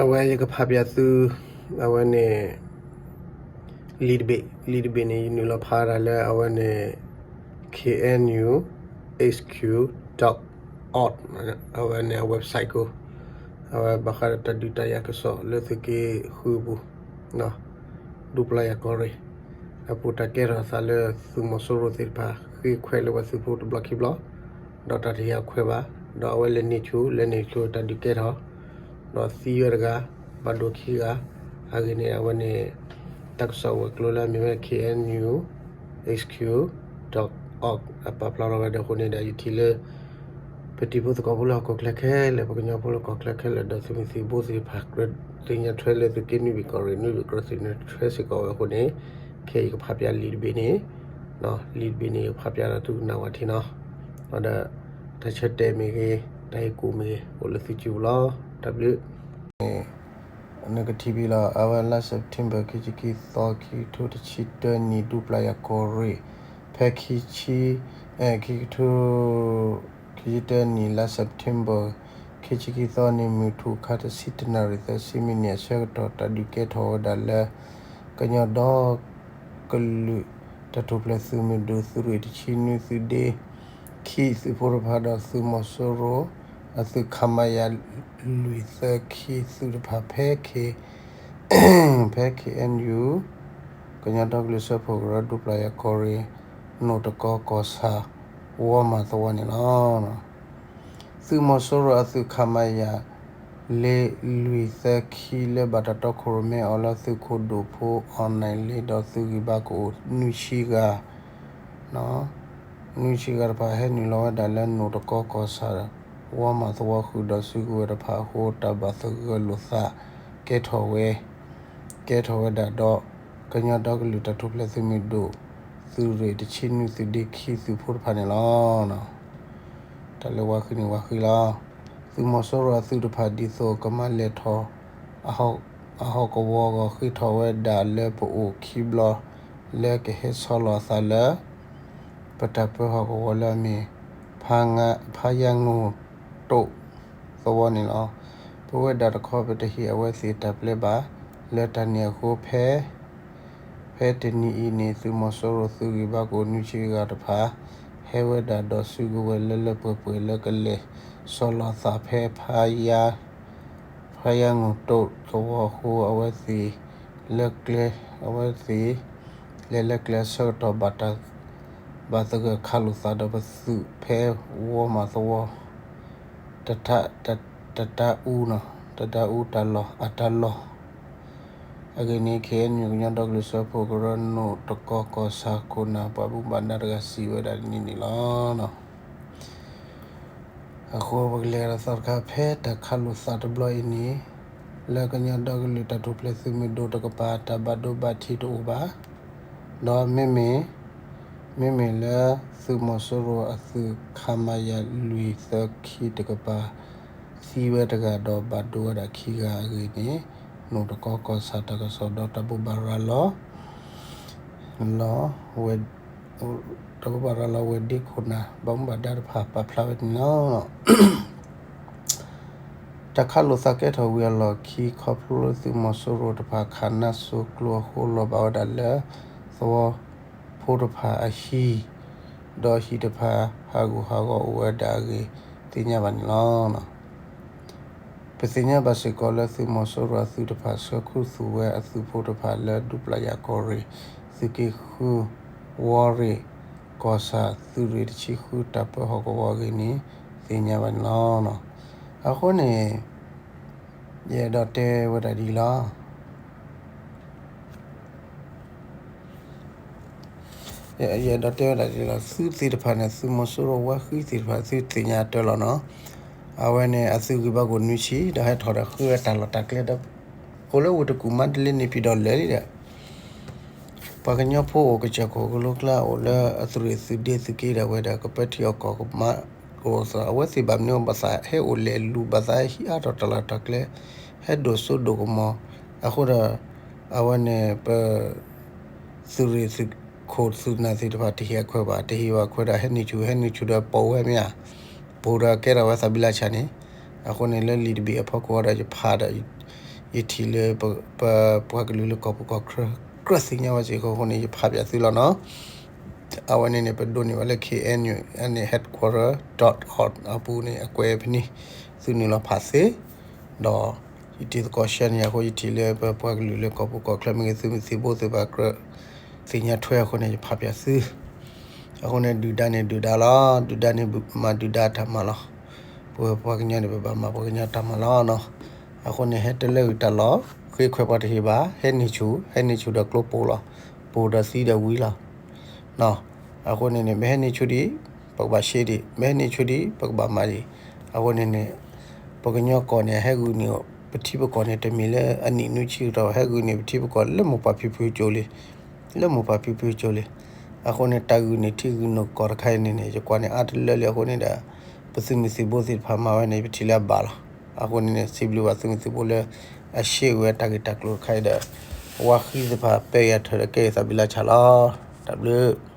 အဝဲယကဖးပၠးသု, အဝဲန့ၣ် လံာ်တဘ့ၣ်, လံာ်တဘ့ၣ်န့ၣ် ယနုာ်လီၤဖးဒၣ်လၢအဝဲန့ၣ် K N U H Q dot org အဝဲန့ၣ်အ website ကိ, အဝဲဘၣ်ဃးဒီးတၢ်ဒုးတၢ်ယၤကစီၣ်လၢသုးက့ဃုအပူၤ, ဒူပျၢ်ယၤကီၢ်ရ့ၣ် အပူၤ တၢ်ကဲထီၣ်အသးလၢသုးမီၤစိရိၤသ့ၣ်တဖၣ် ဃ့ခွဲးလၢဝဲသုးဖိတဘျီခံဘျီ, ဒီးတၢ်တယာ်ခွဲးဘၣ်, ဒီးအဝဲလဲၤန့ၢ်ဆူၣ် လဲၤန့ၢ်ဆူၣ်တၢ်ဒုးကဲထီၣ်, ဒီးသံဝဲတဂၤ, ဘၣ်ဒိခံဂၤ, အဂ့ၢ်န့ၣ် အဝဲန့ၣ် တၢ်ကစီၣ်ဝဲၤကျိၤလၢအမ့ၢ်ဝဲ K N U H Q dot org အပာ်ဖျါထီၣ်ဝဲဒီးအဃိန့ၣ်ဒီး ယထံၣ်လၢ ပတံၤဖိသကိးဖိလၢဟီၣ်ခိၣ်ချၢခဲလၢာ် ပှၤကညီဖိလၢဟီၣ်ခိၣ်ချၢခဲလၢာ် ဒီးသုးမုၢ်သံၣ်ဘိသ့ၣ်တဖၣ် ကြၢးသ့ၣ်ညါထွဲလၢသုးက့နွံဘ့ၣ်ကီၢ်ရ့ၣ်နွံဘ့ၣ် ကြၢးသ့ၣ်ညါထွဲစ့ၢ်ကီးဝဲအဃိန့ၣ်, ခဲအံၤယကဖးပၠးလံာ်တဘ့ၣ်န့ၣ်, လံာ်တဘ့ၣ်န့ၣ် ယကဖးပၠးဒီးသုကနၣ်ဝဲထံနီၤ, ဒီးတၢ်ဆၢတဲာ်မ့ၢ်ဂ့ၤ, တၢ်ဟ့ၣ်ကူၣ်မ့ၢ်ဂ့ၤ အိၣ်လၢသုစုပူၤလီၤ. တၢ်ဘျုး နကထံၣ်ဘၣ်လီၤ. အဝဲလါ September ခံဆံခံသီ ခံကထိတဆံတၢနံၣ် ဒူပျၢ်ယၤကီၢ်ရ့ၣ်, ဖဲခံဆံ, ခံကထိ, ခံဆံတၢနံၣ် လါ September ခံဆံခံသီန့ၣ် မုၢ်ထူၣ်ခါတဆံတနၣ်ရံၣ်သၢဆံမံးနံးအဆၢကတီၢ် တၢ်ဒုးကဲထီၣ်ဝဲဒၣ်လၢ ကညီဒီကလုာ်တၢ်ထူၣ်ဖျဲးသုးမုၢ်ဒိၣ် သုးရ့ၣ်တဆံနွံ သုးဒ့ခံ သုးဖိတဖၣ်ဒီးသုးမီၤစိရိၤ အသုး ခမရ လွံၢ်သၢခံ သုးတဖၣ်ဖဲ ဖဲ K N U ကညီဒီကလုာ်စၢဖှိၣ်ကရၢ ဒူပျၢ်ယၤကီၢ်ရ့ၣ် နိၣ်တကီကီၢ်ဆၣ် ဝီမၤသဝီန့ၣ်လီၤ. သုးမီၤစိရိၤအသုး ခမရ လ့လွံၢ်သၢခံ လၢဘၣ်တၢ်တီခိၣ်ရိၣ်မဲအီၤလၢသုးခိၣ်ဒိၣ်ဖိ အီၣ်နဲၣ်လ့ ဒီးသုးဂံၢ်ဘါကအိၣ်နွံဆံဂၤ နွံဆံဂၤတဖၣ် ဟဲနုာ်လီၤဝဲဒၣ်လၢနိၣ်တကီကီၢ်ဆၣ် ဝီမၤသဝီဃုာ်ဒီးစုကဝဲၤတဖၣ်အဃိ တၢ်ဘၣ်သဂၢၢ်လိာ်သးကဲထီၣ်ဝဲ, ကဲထီၣ်ဝဲဒၣ်ဒီး ကညီဒီကလုာ်တၢ်ထူၣ်ဖျဲးသုးမုၢ်ဒိၣ် သုးရ့ၣ်တဆံနွံ သုးဒ့ခံ သုးဖိတဖၣ်န့ၣ်လီၤ. တၢ်လၢဝၤဃံန့ၣ်ဝၤဃံလီၤ. သုးမီၤစိရိၤအသုးတဖၣ်ဒ်သိးကမၤလဲၢ်ထီၣ် အဟီၣ်ကဝီၤအဂီၢ် ဃ့ထီၣ်ဝဲဒၣ်လၢပအိၣ်ခံဘျီ လၢကဟဲဆီလီၤအသးလၢ ပတၢ်ပၢဟီၣ်ကဝီၤလၢအမ့ၢ် ဖါယါငိၢ်တိၣ်သဝီန့ၣ်လီၤ. ပဝဲဒၣ်တခီပတဟ့ၣ်အဝဲသ့ၣ်တၢ်ပျဲဘၣ် လၢတၢ်န့ၣ်အဃိ ဖဲ ဖဲတနံၤအံၤန့ၣ် သုးမီၤစိရိၤသုးဂံၢ်ဘါကအိၣ်နွံဆံဂၤတဖၣ် ဟဲဝဲဒၣ်ဒီးစုကဝဲၤလၢလၢပှဲၤပှဲၤလၢကလဲၤဆီလီၤသးဖဲ ဖါယါငိၢ်တိၣ်သဝီအဃိ အဝဲသ့ၣ် လၢကျဲ အဝဲသ့ၣ် လဲၤလၢကျဲအဆၢကတီၢ် ဘၣ်သဂၢၢ်ခးလိာ်သးဒီးပသုးဖဲဝီမၤသဝီ တတၢ်အူ, တတၢ်အူတၢ်လီၢ်အတၢ်လီၢ်. အဂ့ၢ်န့ၣ် KNU ကညီဒီကလုာ်စၢဖှိၣ်ကရၢ နိၣ်တကီကီၢ်ဆၣ်ခိၣ်နၢ် ပှၤဘၣ်မူဘၣ်ဒါတဂၤစံးဝဲဒၣ်န့ၣ်န့ၣ်လီၤ. အဃိပကလဲၤဒီးသီတခါ ဖဲတၢ်ခးလိာ်သးတဘျီအံၤန့ၣ် လၢကညီဒီကလုာ်တၢ်ထူၣ်ဖျဲးသုးမုၢ်ဒိၣ်တကပၤ တၢ်ဘၣ်ဒိဘၣ်ထံးတအိၣ်ဘၣ်. ဒီးမ့မ့ၢ် မ့မ့ၢ်လၢသုးမီၤစိရိၤအသုး ခမရ လွံၢ်သၢခံတကပၤ သံဝဲတဂၤဒီးဘၣ်ဒိဝဲဒၣ်ခံဂၤအဂ့ၢ်န့ၣ် နိၣ်တကီကီၢ်ဆၣ်တၢ်ကစီၣ်ဒီးတၢ်ဘိးဘၣ်ရၤလီၤ လီၤဝဲ တၢ်ဘိးဘၣ်ရၤလီၤဝဲၤဒ့ခိၣ်နၢ် ဘၣ်မူဘၣ်ဒါတဖၣ်ပာ်ဖျါဝဲန့ၣ်လီၤ. တၢ်ခးလိာ်သးကဲထီၣ်ဝံၤအလီၢ်ခံ ခီဖျိလၢသုးမီၤစိရိၤတဖၣ် ခးနါစိၤကျိအဃိ လီၤဘၣ်ဝဲဒၣ်လၢ သဝီဖိတဖၣ်အဟံၣ်, ဒီးဟံၣ်တဖၣ်ဟးဂူာ်ဟးဂီၤအိၣ်ဝဲဒၣ်အဂ့ၢ် သ့ၣ်ညါဘၣ်န့ၣ်လီၤ. ပသ့ၣ်ညါဘၣ်စ့ၢ်ကီးလၢသုးမီၤစိရိၤအသုးတဖၣ် ဆှၢခူသူၣ်ဝဲအသုးဖိတဖၣ်လၢဒူပျၢ်ယၤကီၢ်ရ့ၣ် သုးက့ဃု ဝီရ့ၣ် ကီၢ်ဆၣ် သုးရ့ၣ်တဆံဃု တၢ်ပၢဟီၣ်ကဝီၤအဂ့ၢ်န့ၣ် သ့ၣ်ညါဘၣ်န့ၣ်လီၤ. အဃိန့ၣ် ယအဲၣ်ဒိးတဲဝဲဒၣ်ဒ်အံၤလီၤ. ယအဲၣ်ဒိးတဲဝဲဒၣ်ဒ်အံၤလီၤ. သုးသ့ၣ်တဖၣ်န့ၣ် သုးမီၤစိရိၤဝါဃံသ့ၣ်တဖၣ် သုသ့ၣ်ညါတၢ်လီၤနီၤ. အဝဲန့ၣ် အသုးဂံၢ်ဘါကအိၣ်နွံဆံ ဒီးဟဲထီၣ်ဒီးဃုအတၢ်လီၢ်တၢ်ကျဲဒီး အိၣ်လၢဝ့ၢ်တကူၣ် မါတလ့န့ၣ် ဖံးဒီးလဲၤလံဒီး ပှၤကညီဖိအိၣ်ကစၢၢ်ခိၣ်ကလိကျါ အိၣ်လၢအသုးရ့ၣ်သုးဒ့သုးက့ဒီးဝဲဒီး ကပၢထံအီၣ်ကီၢ်ကမါ ကအိၣ်သး အဝဲသ့ၣ်ဘၣ်မနုၤဘၣ်သးဟဲအိၣ်လဲၤလူၤ ဘၣ်သးဟဲဟံးအါထီၣ်တၢ်လီၢ်တၢ်ကျဲ ဟဲဒိၣ်စိဒိၣ်ကမီၤ အဃိဒီး အဝဲန့ၣ် ပ သုးရ့ၣ်သုးခိၣ်သုးနၢ်သ့ၣ်တဖၣ် တဟ့ၣ်အခွဲးဘၣ် တဟ့ၣ်ဘၣ်ခွဲးဒီး ဟဲနုာ်ဆူၣ် ဟဲနုာ်ဆူၣ်ဒီးပိာ်ဝဲမ့ၢ်ဧါ, ပိာ်ဒီးကဲထီၣ်ဝဲသးဘံလါဆၣ်န့ၣ်, အဃိန့ၣ်လၢလံာ်တဘ့ၣ်အဖီခိၣ်ဒီးယဖးဒီး ယထံၣ်လၢပပှၤကလုာ်လၢကီၢ်ပူၤကီၢ်ချၢ ကြၢးသ့ၣ်ညါဝဲစ့ၢ်ကီးအဃိန့ၣ် ယဖးပၠးသုလီၤနီၤ. အဝဲန့ၣ်န့ၣ် ပဒိးန့ၢ်ဘၣ်လၢ K N U န့ၣ် headquarter dot org အပူၤန့ၣ် အကွဲးဖဲန့ၣ် သုနုာ်လီၤဖးသ့, ဒီးယတံၤသကိး share န့ၢ်ယၤအဃိ ယထံၣ်လၢပပှၤကလုာ်လၢကီၢ်ပူၤကီၢ်ချၢမ့ၢ်ဂ့ၤ သုးမုၢ်သံၣ်ဘိသ့ၣ်တဖၣ် ကြၢးသ့ၣ်ညါထွဲအဃိန့ၣ် ယဖးပၠးသု အဃိန့ၣ် ဒုၣ်ဒါန့ၣ်ဒုၣ်ဒါလီၤ, ဒုၣ်ဒါန့ၣ်မၤဒုၣ်ဒါအတၢ်မၤလီၤ. ပဝဲပှၤကညီန့ၣ် ပဘၣ်မၤပှၤကညီတၢ်မၤလီၤနီၤ. အဃိန့ၣ် ဟဲတလၢကွံာ်တၢ်လီၢ်, ဃ့ခွဲးပှၤတဟ့ၣ်ဘၣ်, ဟဲန့ၢ်ဆူၣ်, ဟဲန့ၢ်ဆူၣ်ဒီးကျိပိၢ်လီၤ, ပိၢ်ဒီးသံဒီးဝံၤလီၤ. အဃိန့ၣ်န့ၣ် မ့ၢ်ဟဲန့ၢ်ဆူၣ်ဒံး ပကဘၣ်ရှဲဒံး, မ့ၢ်ဟဲန့ၢ်ဆူၣ်ဒံး ပကဘၣ်မၤဒံး. အဃိန့ၣ်န့ၣ် ပကညီကီၢ်န့ၣ် ဟဲဂုာ်န့ၢ်ပထံပကီၢ်န့ၣ် တမ့ၢ်လၢအနံၣ်နွံဆံကတီၢ်, ဟဲဂုာ်န့ၢ်ပထံပကီၢ်လၢမိၢ်ပၢ်ဖံဖုကၠိလံ, လၢမိၢ်ပၢ်ဖံဖုကၠိလံ. အဃိန့ၣ် တၢ်ဂုာ်န့ၢ်ထံဂုာ်န့ၢ်ကီၢ်တခါအံၤန့ၣ်န့ၣ် ယကွၢ်န့ၣ်အါတလၢလံအဃိန့ၣ်ဒီး ပသုးမုၢ်သံၣ်ဘိသ့ၣ်တဖၣ်မၤဝဲန့ၣ် ပထံၣ်လၢအဘၣ်လီၤ. အဃိန့ၣ်န့ၣ် စံးဘျုးဘၣ်သုးမုၢ်သံၣ်ဘိလၢ အရှဲဝဲတၢ်ဂ့ၢ်တၢ်ကျိၤတခါအံၤဒီး ဝါဃံသ့ၣ်တဖၣ် ပဲယၤထၢၣ်ဒီးကဲယသးဘံလါဆၣ်လီၤ. တၢ်ဘျုး